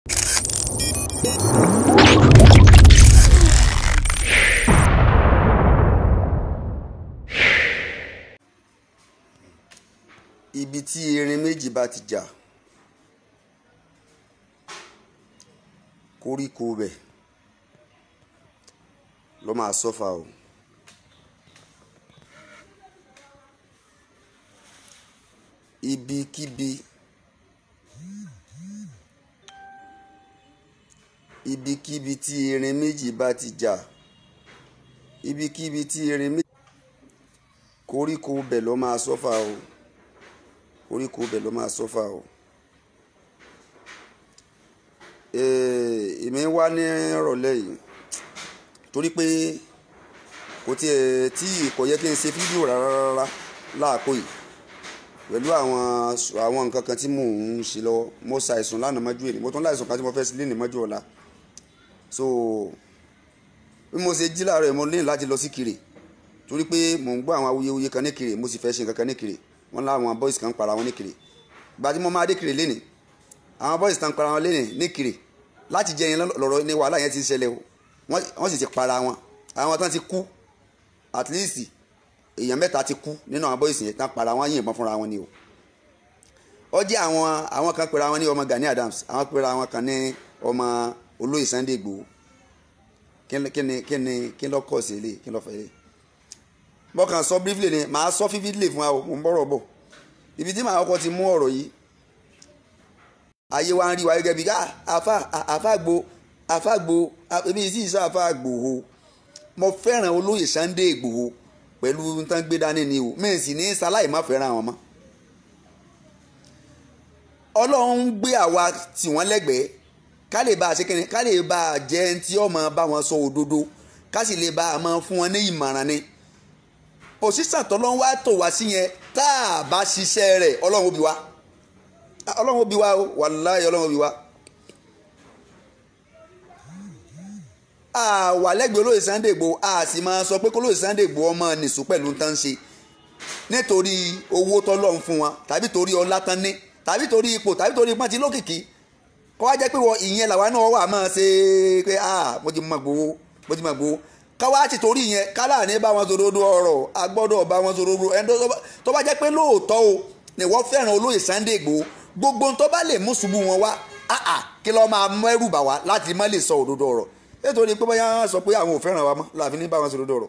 Ibi tí erin méjì bá ti jà, koríko bẹ̀ ló máa sọ́fà o. Ibikíbi tí erin méjì bá ti jà, ibikíbi tí erin méjì, koríko bẹ̀ ló máa sọ́fà o. Koríko bẹ̀ ló máa sọ́fà o. Èmi wá ní ìrọ̀lẹ́ yìí torí pé kò tiẹ̀ tí kò yẹ kí n ṣe fídíò rárá láàkó yìí pẹ̀lú àwọn nǹkan kan tí mò ń ṣe lọ́wọ́. Mo ṣàìsùn lánàá mọ́jú èní, mo tún láìsùn kan tí mo fẹ́ sí lénìí mọ́jú ọ̀la. So bí mo ṣe jí láàárọ̀ yìí, mo ní láti lọ sí Ìkirè torí pé mò ń gbọ́ àwọn awuyewuye kan ní Ìkirè, mo sì fẹ́ ṣe nǹkan kan ní Ìkirè. Wọ́n láwọn boys kan para wọn ní Ìkirè. Ìgbà tí mo máa dé Ìkirè lénìí, àwọn boys kan para wọn lénìí ní Ìkirè láti jẹ yẹn lọ́rọ̀ ní wàhálà yẹn ti ń ṣẹlẹ̀ o. Wọ́n sì ti para wọn. Àwọn tán ti kú, at least èèyàn mẹ́ta ti kú nínú àwọn boys yẹn tán para wọn, yìnbọn fúnra wọn ni o. Ó jẹ́ àwọn kan pera wọn ní ọmọ Gani Adams, àwọn pera wọn kan ní ọmọ olóyè Sunday Igboho. Kí ló kọ̀ sí ilé, kí ló fẹ́ ilé? Mo kàn sọ briefly ni, màá sọ vividly fún wa o, mo ń bọ̀rọ̀ bọ̀. Ibi tí màá kọ́kọ́ ti mú ọ̀rọ̀ yìí, ayé wa ń rí wa gẹ́gẹ́ bí àfàgbò ebi sì sọ àfàgbò o. Mo fẹ́ràn olóyè Sunday Igboho pẹ̀lú tán gbé dání ni o, mi sì ní sáláì má fẹ́ràn àwọn mọ́. Ọlọ́run ń gbé àwa tì wọ́n lẹ́gbẹ̀ẹ́ ká lè bá a ṣe kíni, ká lè bá a jẹ́ ẹni tí ó máa bá wọn sọ òdodo, ká sì lè bá a máa fún wọn ní ìmọ̀ràn ni. Òṣìṣàn tọ́lọ́run wá tò wá sí yẹn, tá a bá ṣiṣẹ́ rẹ̀, Ọlọ́run ó bi wá. Ọlọ́run ó bi wá o, wàláhì Ọlọ́run ó bi wá. Àwa lẹ́gbẹ̀ẹ́ olóyè Sunday Igboho, a sì máa sọ pé kólóyè Sunday Igboho ọmọ nìṣó pẹ̀lú tán ṣe nítorí owó tọ́lọ́run fún wọn, tàbí torí ọlá tán ní, tàbí torí ipò, tàbí torí pọ́n ti lókìkí. Kó wá jẹ́ pé wọ ìyẹn làwa náà wà máa ṣe pé mo ti mọ̀ Igboho, mo ti mọ̀ Igboho. Káwá ti torí yẹn kálá ní bá wọn sòdodo ọ̀rọ̀, a gbọ́dọ̀ bá wọn sòdodo. Ẹni tó bá jẹ́ pé lóòótọ́ o ni wọ́n fẹ́ràn olóyè Sunday Igboho, gbogbo tó bá lè mú ṣubú wọn wá, kí ló máa mú ẹrù bà wá láti má lè sọ òdodo ọ̀rọ̀. Nítorí pé bóyá wọ́n sọ pé àwọn ò fẹ́ràn wa mọ́ láàfin ní bá wọn sòdodo ọ̀rọ̀.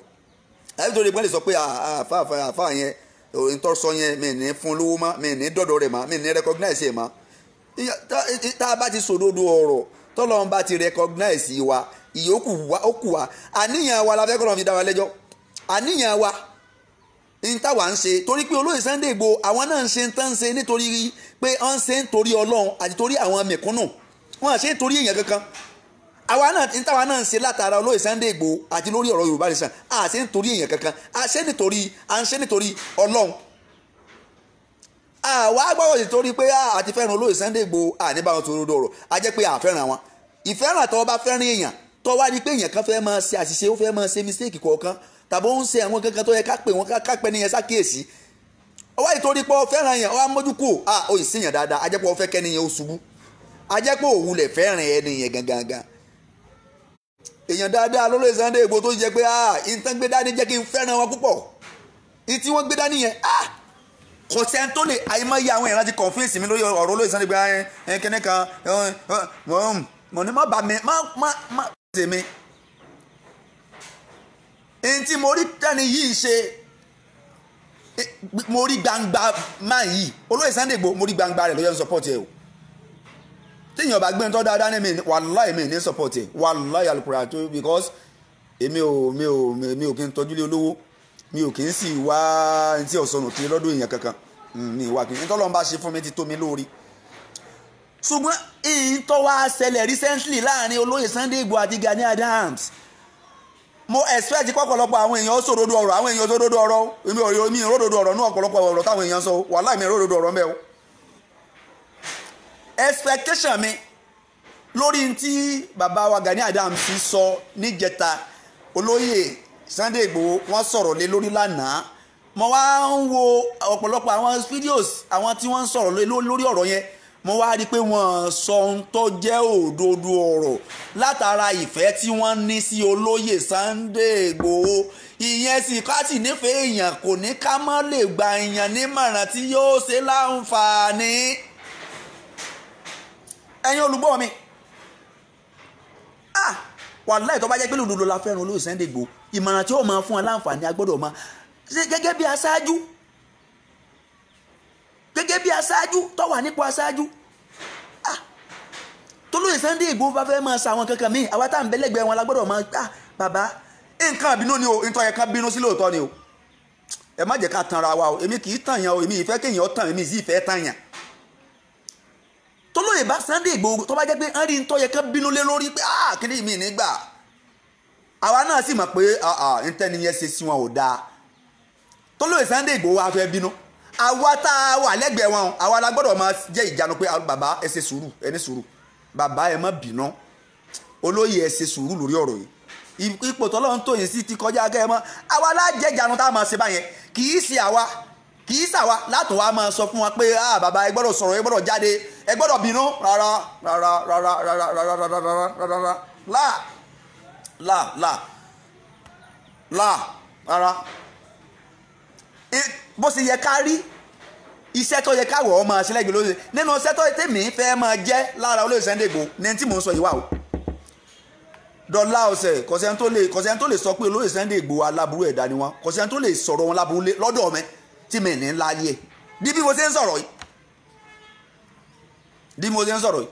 Nítorí pé wọ́n lè sọ pé àfáà yẹn ìtọ́sọ yẹn mi ní fún lówó mọ́, mi ní dọ̀dọ̀ rẹ̀ mọ́, mi ní recognize ẹ̀ mọ́. Tá a bá ti sòdodo ọ̀rọ̀, tọ́lọ́run bá ti recognize wa, ìyókù wa ó kù wa. Àníyàn wa la fẹ́ kọ́ lọ́n fi dá wa lẹ́jọ́. Àníyàn wa ní táwa ń ṣe, torí pé olóyè Sunday Igboho àwọn náà ń ṣe tán ń ṣe nítorí pé wọ́n ń ṣe nítorí Ọlọ́run àti torí àwọn mẹ̀kúnnù, wọ́n ṣe nítorí èèyàn kankan. Àwa náà ní táwa náà ń ṣe látara olóyè Sunday Igboho àti lórí ọ̀rọ̀ Yorùbá Nation, à ṣe nítorí èèyàn kankan, à ṣe nítorí, à ń ṣe nítorí Ọlọ́run. Àwa gbọ́dọ̀ sì torí pé àti fẹ́ràn olóyè Sunday Igboho, à ní báwọn tó rọrọ̀, a jẹ́ pé à fẹ́ràn wọn. Ìfẹ́ràn tó bá fẹ́ràn èèyàn, tó wá ní pé èèyàn kan fẹ́ máa ṣe àṣìṣe, ó fẹ́ máa ṣe mistake kọ̀ọ̀kan, tàbí ó ń ṣe àwọn kankan tó yẹ ká pè wọ́n, ká pẹ́ níyẹn ṣàkíyèsí. Ó wá ìtorí pé ó fẹ́ràn yẹn, ó wá mójú kù, ó sì yàn dáadáa, a jẹ́ pé ó fẹ́ kẹ́ni yẹn ó ṣubú, a jẹ́ pé òun lè fẹ́ràn ẹni yẹn gangan. Èèyàn dáadáa lólóyè Sunday Igboho tó jẹ́ pé ìtàn gbé dání jẹ́ kí n fẹ́ràn wọn púpọ̀. Ìtí wọ́n gbé dání yẹn, kò sẹ́ni tó lè àìmọye àwọn èèyàn láti confess mi lórí ọ̀rọ̀ olóyè Sunday Igboho kíní kan, mo ní má bà mí, má tèmi. Ẹni tí mo rí tẹ́ni yìí ṣe, mo rí gbangba máa yìí olóyè Sunday Igboho, mo rí gbangba rẹ̀ ló yẹ ń support ẹ o. Téèyàn bá gbé ń tọ́ dáadáa ní mi, wàláì mi ní support ẹ, wàláì alukura tó, because èmi ò kí n tọ́jú lé olówó, mi ò kí n sì wá ẹni tí ọ̀sán kiri lọ́dún èèyàn kankan, mi wá kí n tọ́lọ́run bá ṣe fún mi ti tó mi lórí. Ṣùgbọ́n èyí tó wá ṣẹlẹ̀ recently láàrin olóyè Sunday Igboho àti Gani Adams, mo expect kọ́pọ̀lọpọ̀ àwọn èèyàn sòdodo ọ̀rọ̀, àwọn èèyàn sòdodo ọ̀rọ̀, èmi ò ródodo ọ̀rọ̀ ní ọ̀pọ̀lọpọ̀ ọ̀rọ̀ táwọn èèyàn sọ, wàláì mi ródodo ọ̀rọ̀ mẹ́ o. Expectation mi lórí tí bàbá wa Gani Adams sọ níjẹta, olóyè Sunday Igboho wọ́n sọ̀rọ̀ lé lórí lánàá. Mo wá ń wo ọ̀pọ̀lọpọ̀ àwọn videos àwọn tí wọ́n ń sọ̀rọ̀ lé lórí ọ̀rọ̀ yẹn, Mo wá rí i pé wọ́n sọ ohun tó jẹ́ òdodo ọ̀rọ̀ látara ìfẹ́ tí wọ́n ní sí olóyè Sunday Igboho. Ìyẹn sì ká sì nífẹ̀ẹ́ èèyàn kò ní ká má lè gba èèyàn nímọ̀ràn tí yóò ṣe láǹfààní. Ẹ̀yin olùgbọ́ mi, wàláhì tó bá jẹ́ pé lòdòdó la fẹ́ràn olóyè Sunday Igboho, ìmọ̀ràn tí ó máa fún wa láǹfààní a gbọ́dọ̀ máa ṣe gẹ́gẹ́ bí aṣáájú, gẹ́gẹ́ bí aṣáájú tó wà nípò aṣáájú. Tolóyè Sunday Igboho bá fẹ́ máa sa àwọn kankan míì, àwa tá à ń bẹ́lẹ́gbẹ́ wọn la gbọ́dọ̀ máa gbà bàbá nǹkan àbínú ni o, nǹkan yẹn ká bínú sí lóòótọ́ ni o. Ẹ má jẹ́ ká tanra wa o, èmi kì í tàn yàn o, èmi ìfẹ́ kéèyàn tàn, èmi sì ìfẹ́ tàn yàn. Tolóyè bá Sunday Igboho tó bá jẹ́ pé ń rí ntọ́ yẹ ká bínú lé lórí pé kíní mi nígbà, àwa náà sì mọ̀ pé ntẹ́ni yẹn ṣe sí wọn ò dáa. Tolóyè Sunday Igboho wa fẹ́ bínú, àwa tá a wà lẹ́gbẹ̀ẹ́ wọn àwa la gbọ́dọ̀ máa jẹ́ ìjánu pé bàbá ẹ ṣe sùúrù, ẹ ní sùúrù, bàbá ẹ má bínú, olóyè ẹ ṣe sùúrù lórí ọ̀rọ̀ yìí, ipò tọ́lọ́run tó yín sí ti kọjá kẹ́ ẹ mọ́. Àwa la jẹ́ ìjánu tá a máa ṣe báyẹn, kì í ṣe àwa, kì í ṣàwa látò wá máa sọ fún wa pé bàbá ẹ gbọ́dọ̀ sọ̀rọ̀, ẹ gbọ́dọ̀ jáde, ẹ gbọ́dọ̀ bínú, rárá rárá rárá rárá rárá rárá rárá rárá là là là là rárá. Bó ṣe yẹ ká rí iṣẹ́ tó yẹ ká wọ̀ ọ́ máa ṣe lẹ́gbẹ̀ẹ́ lóye nínú iṣẹ́ tó tèmi fẹ́ máa jẹ́ lára olóyè Sunday Igboho ní tí mò ń sọ yìí wà o. Dọ́là ọ̀sẹ̀ kọ̀sẹ́ni tó lè sọ pé olóyè Sunday Igboho aláburú ẹ̀dá ni wọn, kọ̀sẹ́ni tó lè sọ̀rọ̀ wọn láburú lọ́dọ̀ mi tí mi ní ńlá yẹ bí bí mo ṣe ń sọ̀rọ̀ yìí, bí mo ṣe ń sọ̀rọ̀ yìí,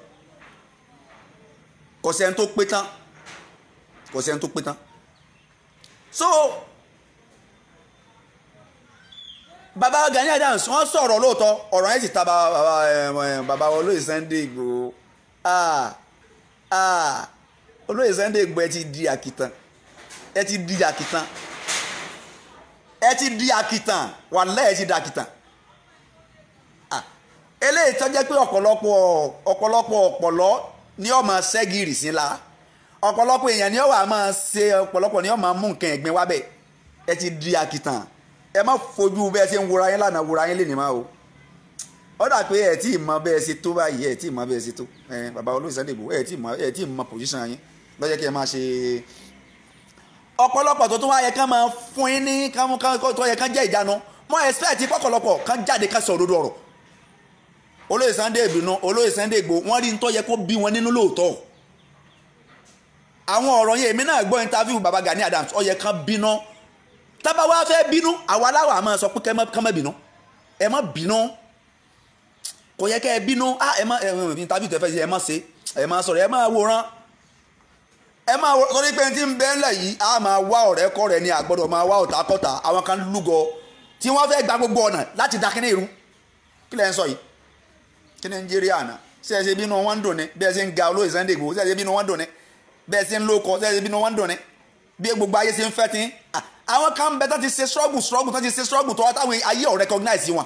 kọ̀sẹ́ni tó pé tán, kọ̀sẹ́ni tó pé tán. So bàbá Gani Adams wọ́n sọ̀rọ̀ lóòótọ́, ọ̀rọ̀ yẹn sì ta bàbá olóyè Sunday Igboho. Olóyè Sunday Igboho ẹ ti di àkìtàn, ẹ ti di àkìtàn, ẹ ti di àkìtàn, wàláhì ẹ ti di àkìtàn. Eléyìí tó jẹ́ pé ọ̀pọ̀lọpọ̀ ọ̀pọ̀lọ́ ni ó máa ṣẹ́gìrì sí la, ọ̀pọ̀lọpọ̀ èèyàn ni ó wà máa ṣe, ọ̀pọ̀lọpọ̀ ni ó máa mú nǹkan ẹ̀gbin wá bẹ̀. Ẹ ti di àkìtàn, ẹ má fojú bẹ́ẹ̀ ṣe ń wora yín lánàá wora yín lè ní máa o. Ó dà pé ẹ tí ì mọ bẹ́ẹ̀ ṣe tó báyìí, ẹ tí ì mọ bẹ́ẹ̀ ṣe tó. Bàbá olóyè Sunday Igboho ẹ tí ì mọ pòsíṣàn yín lọ́jọ́ kí ẹ máa ṣe. Ọ̀pọ̀lọpọ̀ tó tún wá yẹ kán máa fún yín ní tó yẹ kán jẹ́ ìjánu, mọ expect pọ̀pọ̀lọpọ̀ kán jáde kán sọ òdodo ọ̀rọ̀. Olóyè Sunday Igboho, olóyè Sunday Igboho wọ́n rí tó yẹ kó bí wọn nínú lóòótọ́. Àwọn ọ̀rọ̀ yẹn èmi náà gbọ́ interview bàbá Gani Adams, ó yẹ kán bínú. Tábà wá fẹ́ bínú, àwa aláwọ̀ àmọ́ sọ pé kán má bínú, ẹ má bínú, kò yẹ kẹ́ ẹ bínú. Ẹ má interview tẹ́ fẹ́ ṣe, ẹ má ṣe, ẹ má sọ̀rọ̀, ẹ má wòran, ẹ má wòran, torí pé tí ń bẹ́ ńlẹ̀ yìí a máa wá ọ̀rẹ́ kọ́ rẹ̀ ni, àgbọ́dọ̀ máa wá ọ̀tá kọ́ta. Àwọn kan lúgọ tí wọ́n fẹ́ gba gbogbo ọ̀nà láti da kíní irú. Kí lẹ́ ń sọ yìí? Kí ni Nàìjíríà náà? Ṣé ẹ ṣe bínú wọn ń dùn ni? Bí ẹ ṣe ń ga olóyè Sunday Igboho, ṣé ẹ ṣe bínú wọn ń dùn ni? Bí ẹ ṣe ń lóko, ṣé ẹ ṣe bínú wọn ń dùn ni? Bí gbogbo ayé ṣe ń fẹ́ tí àwọn kan bẹ tán ti ṣe struggle tán ti ṣe struggle tó wá táwọn ayé ò recognize wọn,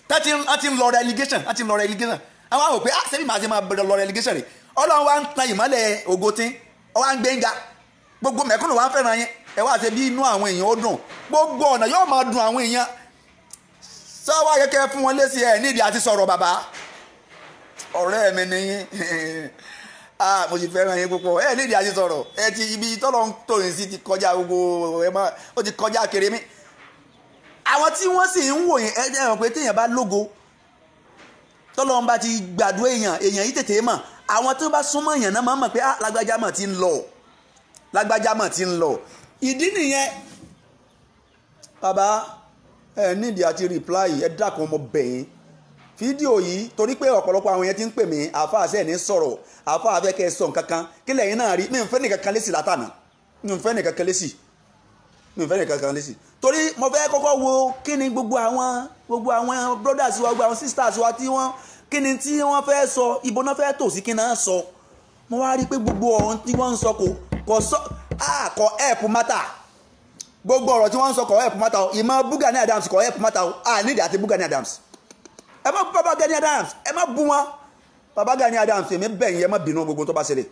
tán ti ń lọ relegation, tán ti ń lọ relegation. Àwọn àwọn pé ah sẹ́mi màá ṣe máa bẹ̀rẹ̀ lọ relegation rẹ̀. Ọlọ́run wa ń tan ìmọ́lẹ̀ ògo tí ọ wá ń gbé ń ga, gbogbo mẹ̀kúnnù wa ń fẹ́ràn yín, ẹ wá ṣe bí inú àwọn èèyàn ó dùn, gbogbo ọ̀nà yóò máa dùn àwọn èèyàn. Sọ́wọ́ ayẹ́kẹ́ fún wọn lésì ẹ̀ nídìí àti sọ̀rọ̀ bàbá ọ̀rẹ́ mi nìyí, mo sì fẹ́ràn yín púpọ̀, ẹ nídìí àti sọ̀rọ̀, ẹ ti ibi tọ́lọ́ ń tòyìn sí ti kọjá gbogbo ẹ máa ó ti kọjá kiri mi. Àwọn tí wọ́n sì ń wò yín, ẹ jẹ́ mọ̀ pé téèyàn bá lógo tọ́lọ́ ń bá ti gbàdúrà èèyàn, èèyàn yìí tètè mọ̀. Àwọn tó bá súnmọ́ èèyàn náà máa mọ̀ pé lágbájá mọ̀ ti ń lọ, lágbájá mọ̀ ti ń lọ. Ìdí nìyẹn bàbá ẹ nídìí àti reply, ẹ dákun ọmọ bẹ̀yìn fídíò yìí, torí pé ọ̀pọ̀lọpọ̀ àwọn yẹn ti ń pè mí, àáfàá sẹ́ẹ̀ ní sọ̀rọ̀, àáfàá fẹ́ kẹ́ ẹ sọ nǹkan kan, kí lẹ́yìn náà rí mi ń fẹ́ nìkan kan lésì látànà, mi ń fẹ́ nìkan kan lésì, mi ń fẹ́ nìkan kan lésì, torí mo fẹ́ kọ́kọ́ wo kí ni gbogbo àwọn brothers wa, gbogbo àwọn sisters wa tí wọ́n kí ni tí wọ́n fẹ́ sọ, ibo náà fẹ́ tò sí, kí náà sọ. Mo wá rí i pé gbogbo ọ̀hún tí wọ́n ń sọ kò sọ kò help matter, gbogbo ọ̀rọ̀ tí wọ́n ń sọ kò help matter o. Ìmọ̀ bú Gani Adams kò help matter o, nídìí àti bú Gani Adams, ẹ má bú bàbá Gani Adams, ẹ má bú wọn. Bàbá Gani Adams èmi bẹ̀ yín, ẹ má bínú gbogbo tó bá ṣẹlẹ̀.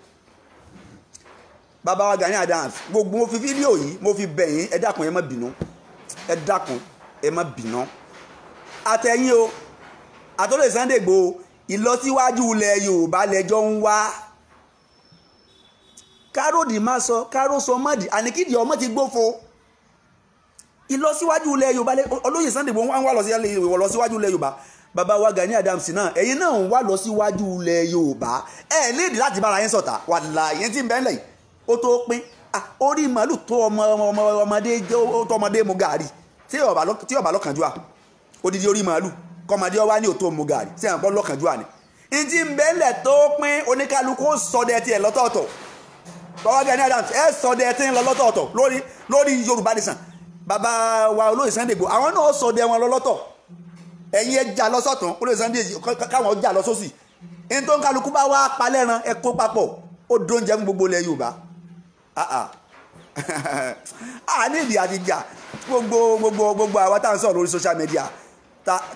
Bàbá wa Gani Adams, gbogbo mo fi fídíò yìí mo fi bẹ̀ yín, ẹ dákun ẹ má bínú, ẹ dákun ẹ má bínú. Àtẹ̀yìn o, àtọ́lẹ̀ Sunday Igboho, Ìlọsíwájú ilẹ̀ Yorùbá lẹ́jọ́ ń wá. Káròdì má sọ, kárò sọ mọ́dì, àníkídìí ọmọ ti gbófo. Ìlọsíwájú ilẹ̀ Yorùbá olóyè Sunday Igboho ń wá lọ síwájú ilẹ̀ Yorùbá. Bàbá wa Gani Adams náà, ẹ̀yin náà ń wá lọ síwájú ilẹ̀ Yorùbá. Ẹ̀ nídìí láti bára yín ṣọ̀tá. Wàláhì, yẹn tí ń bẹ́ẹ̀ lẹ̀ ó tó pín orí màálù tó ọmọ ọmọdé tó ọmọdé mu gàrí tí ọba lọ́kànjúà, odidi orí màálù kọ́mọdé ọwá ní òtó mu gàrí tí àwọn lọ́kànjúà ni. Ntí ń bẹ́ẹ̀ lẹ̀ tó pín, oníkálukú sọdẹ tiẹ̀ lọ́tọ̀ọ̀tọ̀. Bàbá Gani Adams, ẹ sọdẹ tí ń lọ lọ́tọ̀ọ̀tọ̀ lórí Yorùbá Nation. Bàbá wa olóyè Sunday Igboho, àwọn náà sọdẹ wọn lọ lọ́tọ̀. Ẹ̀yin ẹ jà lọ sọ́tún, olóyè Sunday káwọn jà lọ sósì. Ní tó ń kálukú bá wá palẹ́ran, ẹ kó papọ̀, ó dóúnjẹ fún gbogbo ilẹ̀ Yorùbá. A ní ìdí àti jà. Gbogbo àwa tá à ń sọ̀rọ̀ lórí social media,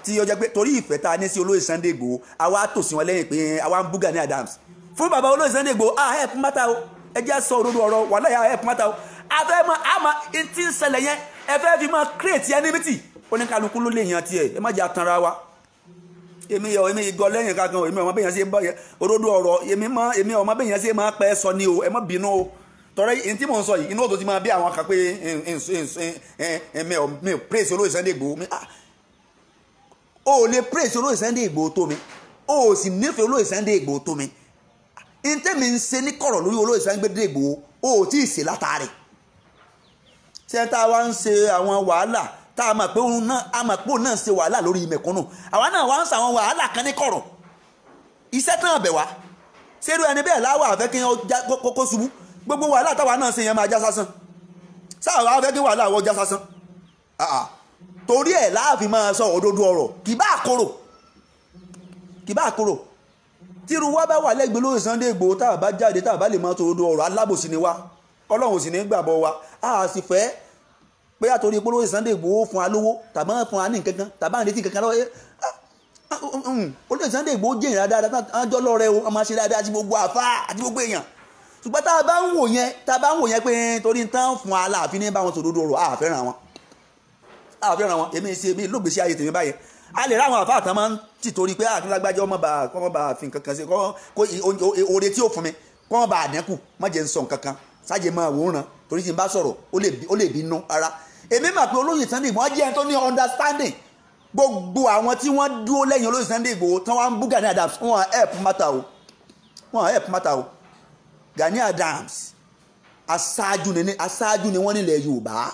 tí ó jẹ́ pé torí ìfẹ́ tá a ní sí olóyè Sunday Igboho, àwa tò sí wọn lẹ́yìn pé àwa ń bú Gani Adams fún bàbá olóyè Sunday Igboho, a help matter o. Ẹ jẹ́ sọ òdodo ọ̀rọ̀, wàhálà yà help matter o. A fẹ́ mọ àmọ́ tí ń ṣẹlẹ̀ yẹn, ẹ fẹ́ fi máa create enmity. Oníkálukú ló lè yan tiẹ̀, ẹ má jẹ́ atanra wa. Èmi yọ, èmi gọ lẹ́yìn kankan. Èmi ọmọ bẹ́yẹn ṣe ń bọ̀ yẹ òdodo ọ̀rọ̀. Èmi mọ, èmi ọmọ bẹ́yẹn ṣe máa pẹ́ sọ ni o. Ẹ má bínú o, tọrẹ èyí tí mò ń sọ yìí, inú òtò ti máa bí àwọn kan pé mi ò praise olóyè Sunday Igboho. Mi o ò lè praise olóyè Sunday Igboho tó mi, o ò sì nífẹ̀ẹ́ olóyè Sunday Igboho tó mi. Ntẹ́mi ń ṣe ní kọ̀rọ̀ lórí olóyè Sunday Igboho, o ò tí ì ṣe látàrí ṣé tá a wá ń ṣe àwọn wàhálà tá a mọ̀ pé òun náà, a mọ̀ pé òun náà ṣe wàhálà lórí mẹ̀kúnnù. Àwa náà wá ń ṣàwọn wàhálà kan ní kọ̀rọ̀, iṣẹ́ tán bẹ̀ wá. Ṣerú ẹni bẹ́ẹ̀ láwọ̀ àfẹ́ kí wọ́n kó ṣubú? Gbogbo wàhálà táwa náà ṣe yẹn máa já sásán. Sáà wàá fẹ́ kí wàhálà wọ́n já sásán? Torí ẹ̀ láàfin máa sọ òdodo ọ̀rọ̀, kì bá korò, kì bá korò. Tírú wa bá wà lẹ́gbẹ̀ẹ́ lórí Sunday Igboho, tá a bá jáde, tá a bá lè máa sọ òdodo ọ̀rọ̀, alábòsí ni wa. Ọlọ́run ò sì ní gbàbọ̀ wa. A sì fẹ́ pé àtòrí pé lórí Sunday Igboho fún wa lówó tàbí fún wa ní nǹkan kan tàbí àǹdí nǹkan kan lọ́wọ́. Olóyè Sunday Igboho jẹ́ ìrìn dáadáa, ọjọ́ lọ́rẹ́ o, ọmọ ṣe dáadáa àti gbogbo àfa àti gbogbo èèyàn. Ṣùgbọ́n tá a bá ń wò yẹn, tá a bá ń wò yẹn pé torí tán fún wa láàfin ní bá wọn sòdodo ọ̀rọ̀, àfẹ́ràn wọn, àfẹ́ràn wọn. Èmi ṣe èmi lóògbèsí ayé tèmi báyẹn. A lè ráwọn àfa àtàn máa ń tì torí pé àkínlágbájá ọmọ bá kọ́ bá fi nǹkan kan ṣe kó oore tí ó fún mi kọ́ bá àdínkù, má jẹ́ ń sọ nǹkan kan sájẹ́ máa wòran, torí tí n bá sọ̀rọ̀ ó lè bínú ara. Èmi mà pé olóyè Sunday Igboho jẹ́ ẹni tó ní understanding. Gbogbo àwọn tí wọ́n dúró lẹ́yìn olóyè Sunday Igboho tí wọ́n ń bú Gani Adams, wọ́n help matter o, wọ́n help matter o. Gani Adams, aṣáájú ni, aṣáájú ni wọ́n nílẹ̀ Yorùbá.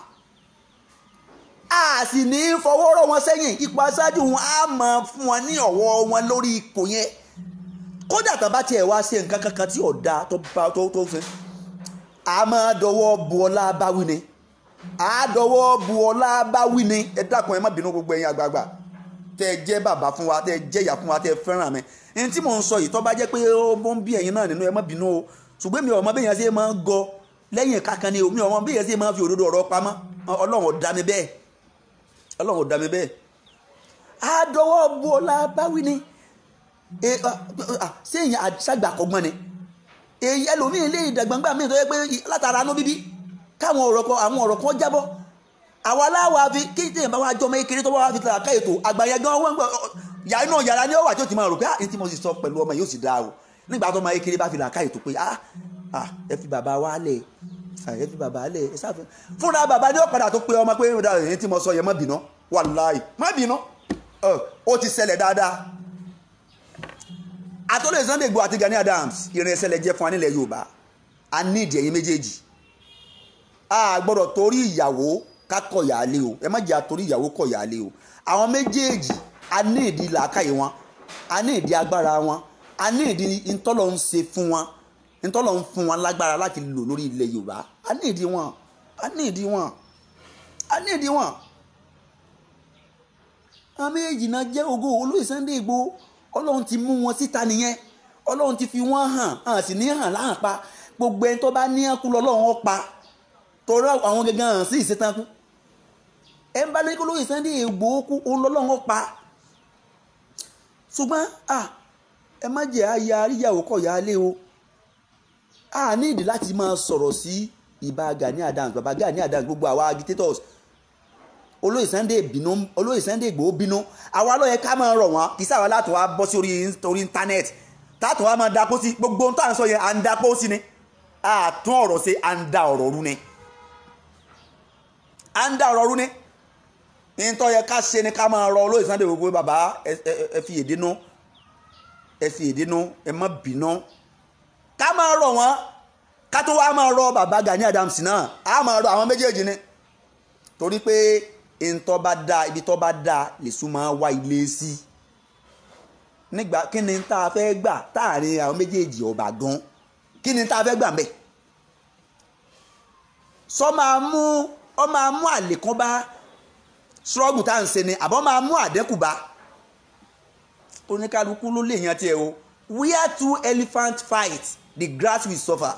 A sì ní fọwọ́rọ́ wọn sẹ́yìn. Ipò aṣáájú wọn, á máa fún wọn ní ọ̀wọ́ wọn lórí ipò yẹn. Kódà tó bá tiẹ̀ wá ṣe nǹkan kankan tí ọ̀dà tó bá tó ṣe, a máa dọwọ́ bu ọlá báwí ni, a dọwọ́ bu ọlá báwí ni. Ẹ dákun, ẹ má bínú. Gbogbo ẹ̀yin àgbààgbà tẹ́ ẹ jẹ́ bàbá fún wa, tẹ́ ẹ jẹ́ ìyá fún wa, tẹ́ ẹ fẹ́ràn mi, ẹni tí mò ń sọ yìí, tó bá jẹ́ pé ó ń bí ẹ̀yin náà nínú, ẹ má bínú o. Ṣùgbọ́n mi ò mọ bí èèyàn ṣe máa ń gọ lẹ́yìn kankan ni o. Mi ò mọ bí èèyàn ṣe máa ń fi òdodo ọ̀rọ̀ pamọ́. Ọlọ́run ò dá mi bẹ́ẹ̀, Ọlọ́run ò dá mi bẹ́ẹ̀. A dọwọ́ bu ọlá báwí ni. Ṣé èèyàn àṣàgbà kọ́gbọ́n ni? Èyí ẹlòmíín lè dàgbàǹgbà míì tó yẹ pé látara ló bíbí káwọn ọ̀rọ̀ kan, àwọn ọ̀rọ̀ kan jábọ́. Àwa aláwa fi kí téèyàn bá wá jọmọ kékeré tó bá wá fi tàrà ká ètò àgbà yẹn gan, wọ́n gbọ́ yàrá inú yàrá ni ó wà tí ó ti máa rò pé, ah, ní tí mo sì sọ pẹ̀lú ọmọ yóò sì dáa o. Nígbà tó ọmọ kékeré bá fi làákà ètò pé, ah ah, ẹ fi bàbá wa lẹ̀, ẹ fi bàbá lẹ̀, ẹ sáfẹ́ fúnra bàbá ní ọ̀padà tó pé ọmọ pé ẹni tí mo sọ yẹn, má bínú, wàláì má bínú. Ó ti ṣẹlẹ̀ dáadáa. Àtọ́lẹ̀ Sunday Igboho àti Gani Adams, ìrìn ẹsẹ̀lẹ̀ jẹ́ fún wa nílẹ̀ Yorùbá. A ní ìdí ẹ̀yin méjèèjì. A gbọ́dọ̀ torí ìyàwó ká kọ̀ yàálé o. Ẹ má jẹ́ àtorí ìyàwó kọ̀ yàálé o. Àwọn méjèèjì, a ní ìdí làákàyè wọn, a ní ìdí agbára wọn, a ní ìdí ntọ́lọ̀ ń ṣe fún wọn, ntọ́lọ̀ ń fún wọn lágbára láti lò lórí ilẹ̀ Yorùbá. A ní ìdí wọn, a ní ìdí wọn, a ní ìdí wọn. Àwọn méjèèjì náà jẹ́ ògo olóyè Sunday Igboho. Ọlọ́run ti mú wọn síta nìyẹn. Ọlọ́run ti fi wọ́n hàn hàn sí ní hàn láhàn pa. Gbogbo ẹni tó bá ní ẹkú lọ́lọ́run ó pa, torí àwọn gẹ́gẹ́ hàn sí ìṣetán kú. Ẹ ń bá lórí kó lóye Sunday Igboho kú, òun lọ́lọ́run ó pa. Ṣùgbọ́n ẹ má jẹ́ àyà àríyàwó kọ̀ yá lé o. A ní ìdí láti máa sọ̀rọ̀ sí Ìbà Gani Adams, bàbá Gani Adams, gbogbo àwa agitators. Olóyè Sunday bínú, Olóyè Sunday Igboho bínú, àwa ló yẹ ká máa rọ̀ wọ́n. Kì í sáwà láti wá bọ́ sí orí íńtánẹ́ẹ̀tì táàtò wá máa dapò sí gbogbo ohun tá à ń sọ yẹn. À ń dapò sí ni, àtún ọ̀rọ̀ ṣe, à ń da ọ̀rọ̀ rú ni, à ń da ọ̀rọ̀ rú ni. Nítorí yẹ ká ṣe ni ká máa rọ Olóyè Sunday Igboho, bàbá, ẹ fi èdè nú, ẹ fi èdè nú, ẹ má bínú. Ká máa rọ̀ wọ́n, ká tó wá máa rọ bàbá Gani Adams náà, á máa rọ àwọn méjèèjì ni, torí pé ntọ́ bá da, ibi tọ́ bá da lè súnmọ́ wá ilé sí. Nígbà kí ni tá a fẹ́ gbà táàrin àwọn méjèèjì ọba gan? Kí ni tá a fẹ́ gbà mbẹ́? Sọ máa mú ọ máa mú àlékún bá struggle tá à ń ṣe ni, àbọ̀ máa mú àdẹ́kù bá? Oníkálukú ló lè yan tiẹ̀ o. Where two elephants fight, the grass will suffer.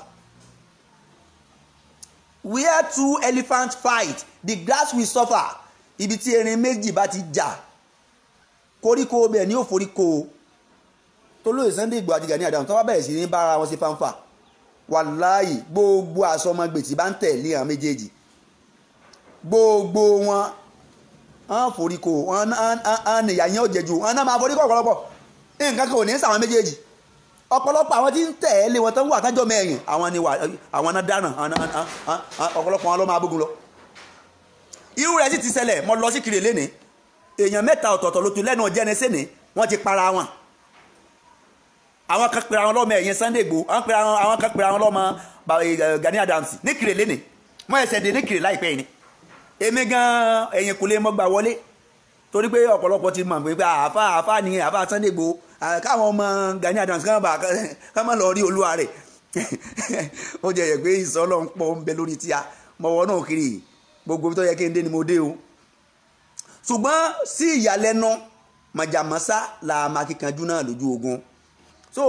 Where two elephants fight, the grass will suffer. Ibi tí erin méjì bá ti jà, koríko bẹ́ẹ̀ ni ó foríko. Tolóyè Sunday Igboho àti Gani Adams tó bá bẹ̀rẹ̀ sí ní bára wọn ṣe fáńfà, wàláyì, gbogbo àsọmọgbè tí bá ń tẹ̀lé àwọn méjèèjì, gbogbo wọn á foríko. Wọn á nìyà yẹn ó jẹjú, wọn náà máa foríko. Ọ̀pọ̀lọpọ̀ nǹkan kan ò ní sàwọn méjèèjì. Ọ̀pọ̀lọpọ̀ àwọn tí ń tẹ̀lé wọn tó ń wà tájọ́ mẹ́yìn, àwọn ni àwọn náà dáràn. Ọ̀pọ̀lọpọ̀ wọn ló máa bógun lọ. Irú rẹ̀ sì ti ṣẹlẹ̀. Mo lọ sí kiri lénìí, èèyàn mẹ́ta ọ̀tọ̀ọ̀tọ̀ ló tún lẹ́nu ọjẹ́ sẹ́ni wọ́n ti para wọn. Àwọn kan pera wọn lọ́mọ ẹ̀yìn Sunday Igboho, àwọn kan pera wọn lọ́mọ Gani Adams ní kiri lénìí. Wọ́n ẹsẹ̀ dé ní kiri láìpẹ́ yìí ni. Èmi gan ẹ̀yìn kò lè mọ́ gbà wọlé, torí pé ọ̀pọ̀lọpọ̀ ti mọ̀ pé àáfà, àáfà ni àáfà Sunday Igboho. Káwọn ọmọ Gani Adams kán bá ká má lọ rí olúwa rẹ̀. Ó jẹ́ yẹ pé ìsọlọ́ ń pọ̀ ń bẹ lórí tíya mọ̀wọ́ náà kiri. Gbogbo tó yẹ kí n dé ni mo dé o. Ṣùgbọ́n sí ìyàlẹ́nu, màjàmásá la máa kíkanjú náà lójú ogun. So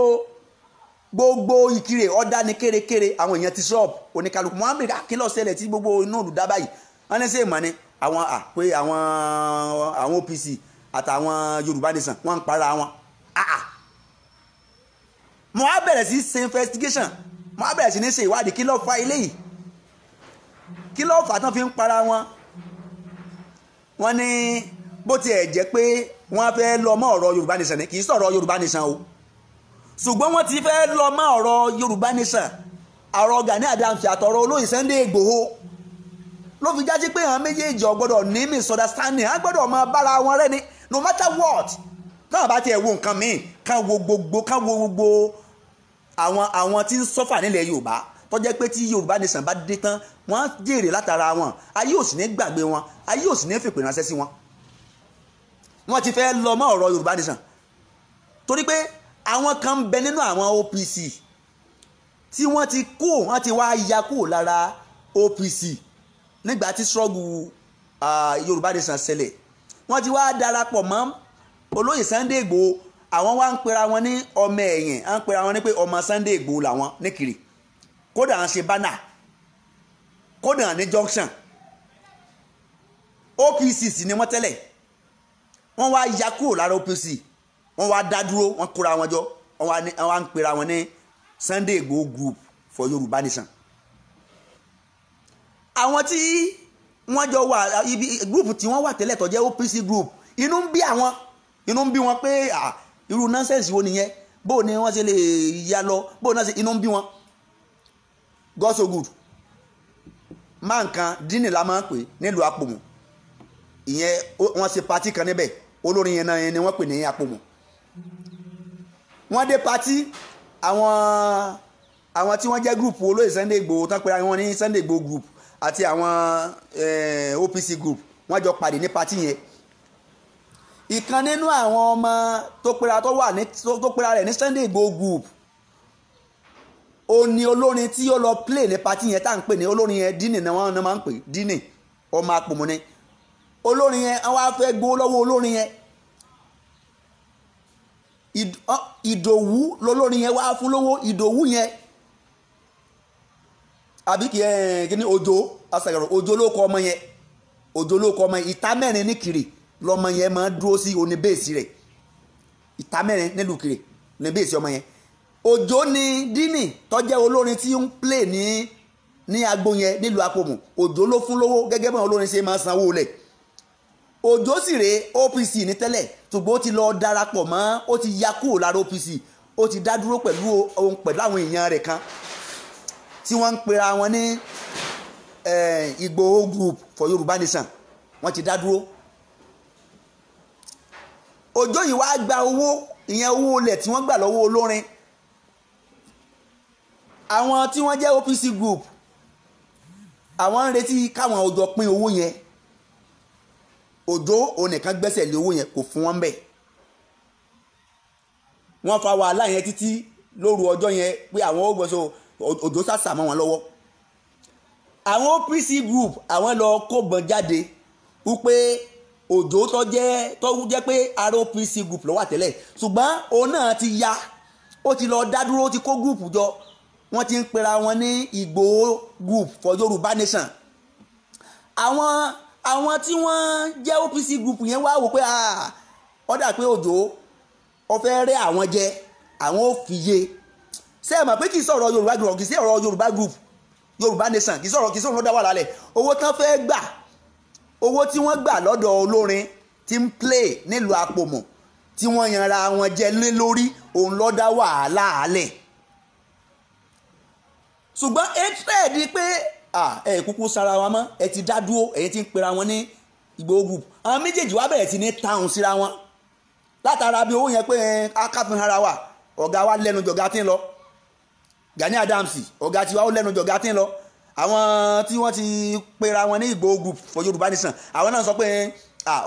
gbogbo Ìkirè ọ̀dà ní kérékéré, àwọn èèyàn ti ṣọ́ọ̀bù oníkálukú. Muhammed, kí ló ṣẹlẹ̀ tí gbogbo inú olùdá báyìí? Wọ́n ní sèé mọ̀ ni àwọn à pé àwọn OPC àtàwọn Yorùbá Nation wọ́n ń para wọn. Mo á bẹ̀rẹ̀ sí ṣe investigation, mo á bẹ̀rẹ̀ sí ní ṣe ìwádìí. Kí ló fa eléyìí? Kí ló fà tán fi ń para wọn? Wọ́n ní bó tiẹ̀ jẹ́ pé wọ́n fẹ́ lọ mọ́ ọ̀rọ̀ Yorùbá Nation ni, kì í sọ̀rọ̀ Yorùbá Nation o, ṣùgbọ́n wọ́n ti fẹ́ lọ mọ́ ọ̀rọ̀ Yorùbá Nation, ọ̀rọ̀ Gani Adams àtọ̀rọ̀ olóyè Sunday Igboho, ló fi jáde pé àwọn méjèèjì ò gbọ́dọ̀ ní misunderstanding. Á gbọ́dọ̀ máa bára wọn rẹ́ ni, no matter what. Táwọn bá tiẹ̀ wo nǹkan míì, ká wo gbogbo àwọn tí ń suffer nílẹ̀ Yorùbá, tó jẹ́ pé tí Yorùbá Nation bá dé tán, wọ́n á jèrè látara wọn. Ayé ò sì ní gbàgbé wọn, ayé ò sì ní fìpè ránṣẹ́ sí wọn. Wọ́n ti fẹ́ lọ mọ́ ọ̀rọ̀ Yorùbá Nation, torí pé àwọn kan ń bẹ nínú àwọn OPC tí wọ́n ti kú, wọ́n ti wá ya kúrò lára OPC nígbà tí struggle Yorùbá Nation ṣẹlẹ̀. Wọ́n ti wá darapọ̀ mọ́ olóyè Sunday Igboho. Àwọn wá ń pera wọn ní ọmọ ẹ̀yìn, à ń pera wọn ní pé ọmọ Sunday Igboho làwọn ní kiri. Kódà à ń ṣe banner, kódà ní junction. OPC sì ni wọ́n tẹ́lẹ̀. Wọ́n wá ya kúrò lára OPC, wọ́n wá dá dúró, wọ́n kóra wọn jọ, wọ́n wá ń pera wọn ní Sunday Igboho Group for Yorùbá Nation. Àwọn tí wọ́n jọ wà ibi group tí wọ́n wà tẹ́lẹ̀ tó jẹ́ OPC group, inú ń bí àwọn, inú ń bí wọn pé irú nonsense wo nìyẹn? Bó ni wọ́n ṣe lè ya lọ? Bó náà ṣe? Inú ń bí wọn. God so good, máa nǹkan dínì la máa ń pè nílùú Àpòmù. Ìyẹn wọ́n ṣe party kan níbẹ̀. Olórin yẹn náà ni wọ́n pè ní Àpòmù. Wọ́n dé party, àwọn tí wọ́n jẹ́ group olóyè Sunday Igboho tán pé wọ́n ní Sunday Igboho group àti àwọn OPC group, wọ́n jọ pàdé ní party yẹn. Ìkan nínú àwọn ọmọ tó pera tó wà ní tó pera rẹ̀ ní Sunday Igboho group, ó ní olórin tí ó lọ play ní party yẹn tá à ń pè ní olórin yẹn. Dínì ni wọ́n máa ń pè, Dínì ọmọ Àpòmù ni olórin yẹn. Wọ́n á fẹ́ gbowó lọ́wọ́ olórin yẹn. Ìdòwú lolórin yẹn wá fún lówó. Ìdòwú yẹn àbí kì í kí ni, Òjò asàgàrò, Òjò ló kọ ọmọ yẹn, Òjò ló kọ ọmọ yẹn. Ìta mẹ́rin ní kiri lọmọ yẹn máa dúró sí oní base rẹ̀. Ìta mẹ́rin nílùú kiri ní base ọmọ yẹn. Òjò ni Dínì tó jẹ́ olórin tí ń play ní agbo yẹn nílùú Àpòmù. Òjò ló fún lówó gẹ́gẹ́ bí olórin ṣe máa sanwó lẹ̀. Òjó sì rèé, OPC ní tẹ́lẹ̀, ṣùgbọ́n ó ti lọ darapọ̀ mọ́, ó ti ya kúrò lára OPC, ó ti dá dúró pẹ̀lú ohun pẹ̀lú àwọn èèyàn rẹ̀ kan tí wọ́n ń pera wọn ní Ìgbòho Group for Yorùbá Nation. Wọ́n ti dá dúró. Òjó yìí wá gba owó ìyẹn, owó olè tí wọ́n gbà lọ́wọ́ olórin. Àwọn tí wọ́n jẹ́ OPC group, àwọn ń retí káwọn ọjọ́ pín owó yẹn. Òjó onìkan gbẹ́sẹ̀ lé owó yẹn, kò fún wọn bẹ́ẹ̀. Wọ́n fa wàhálà yẹn títí lóru ọjọ́ yẹn pé àwọn ó gbọ́sọ. Òjó sàṣà mọ́ wọn lọ́wọ́. Àwọn OPC group, àwọn lọ kóbọn jáde wípé Òjó tó jẹ́ pé ara OPC group ló wà tẹ́lẹ̀, ṣùgbọ́n òun náà ti ya, ó ti lọ dá dúró, ó ti kó group jọ, wọ́n ti ń pera wọn ní Ìgbòho Group for Yorùbá Nation. Àwọn tí wọ́n jẹ́ OPC group yẹn wá wò pé ó dà pé Òjó ó fẹ́ rẹ́ àwọn jẹ, àwọn ò fi yé. Ṣé ẹ mọ̀ pé kì í sọ̀rọ̀ Yorùbá group, kì í sọ̀rọ̀ Yorùbá group, Yorùbá Nation, kì í sọ̀rọ̀ ló dá wà lálẹ́. Owó tán fẹ́ gbà, owó tí wọ́n gbà lọ́dọ̀ olórin tí ń play nílùú Àpòmù tí wọ́n yanra wọn jẹ lé lórí, òun ló dá wàhálà alẹ̀. Ṣùgbọ́n hatred pé ẹ kúkú sara wa mọ́, ẹ ti dá dúró, ẹ̀yin ti ń pera wọn ní Ìgbòho group, àwọn méjèèjì wá bẹ̀rẹ̀ sí ní táwọn síra wọn látara bí owó yẹn pé káfíń ara wa, ọ̀gá wa lẹ́nu jọ̀gá tí ń lọ, Gani Adams, ọ̀gá tiwa, ó lẹ́nu jọ̀gá tí ń lọ. Àwọn tí wọ́n ti pera wọn ní Ìgbòho Group for Yorùbá Nation, àwọn náà sọ pé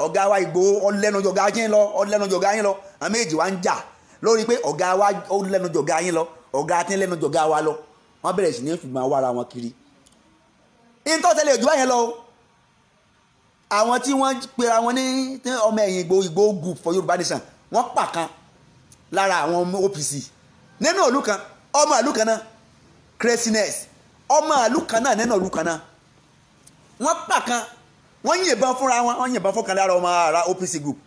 ọ̀gá wa Ìgbòho ó lẹ́nu jọ̀gá yín lọ, ó lẹ́nu jọ̀gá yín lọ. Àwọn méjèèjì wá ń jà lórí pé ọ̀gá wa ó lẹ́nu jọ̀gá yín lọ, ọ̀gá tí ń lẹ́nu jọ̀gá wa lọ. Wọ́n bẹ̀rẹ̀ sí ní fìgbọ́n wára wọn kiri. Ìtọ́tẹ̀lẹ̀ òjò báyẹn lọ o. Àwọn tí wọ́n pera wọn ní ọmọ ẹ̀yìn Ìgbòho, Ìgbòho Group for Yorùbá Nation, wọ́n pa kan lára àwọn ọmọ OPC nínú ìlú kan, ọmọ ìlú kan náà. Craziness! Ọmọ ìlú kan náà nínú ìlú kan náà, wọ́n pa kan, wọ́n yìnbọn fúnra wọn, wọ́n yìnbọn fún kan lára ọmọ ara OPC group.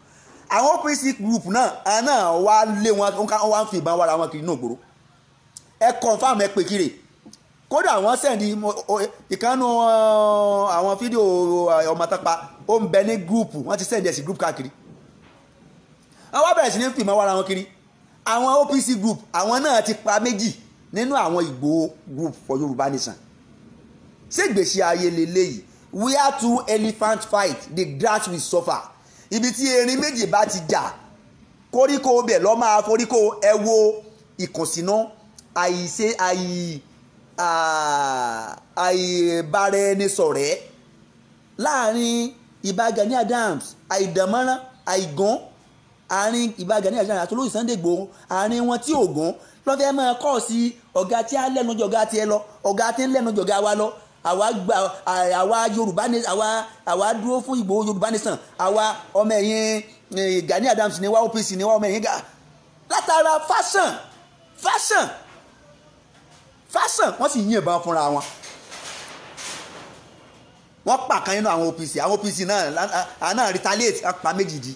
Àwọn OPC group náà, àwọn náà wá lé wọn, wọ́n wá ń fi ìbọn wára wọn kiri ní ògbóró. Ẹ confirm, ẹ pè kiri. Kódà wọ́n send ìkànnù àwọn fídíò ọmọ tápa, ó ń bẹ ní group, wọ́n ti send ẹ̀ sí group káàkiri. Wọ́n wá bẹ̀rẹ̀ sí ní fìmọ̀ wára wọn kiri. Àwọn OPC group, àwọn náà ti pa méjì nínú àwọn Ìgbòho Group for Yorùbá Nation. Ṣégbèsè ayé leléyìí? Where two elephant fight, the grass will suffer. Ibi tí erin méjì bá ti jà, koríko bẹ̀ lọ́ máa foríko. Ẹ wo ìkùnsínú, àìṣe, àìbáraẹnisọ̀rẹ́ láàrin Ìbà Gani Adams, àìdánmọ́rán, àìgán àárín Ìbà Gani Adams àti olóyè Sunday Igboho, àárín wọn tí ò gún lọ́fẹ̀ẹ́ máa kọ́ sí ọ̀gá tí á lẹ́nu jọ̀gá tiẹ̀ lọ, ọ̀gá tí ń lẹ́nu jọ̀gá wa lọ. Àwa gba àwa Yorùbá ní àwa dúró fún Ìgbòho Yorùbá Nation, àwa ọmọ ẹ̀yìn Gani Adams ní wa, OPC ní wa, ọmọ ẹ̀yìn ga. Látara fashion, fashion, fashion, wọ́n sì yìnbọn fúnra wọn, wọ́n pa kan nínú àwọn OPC. Àwọn OPC náà, àwọn náà retaliate, pa méjì di.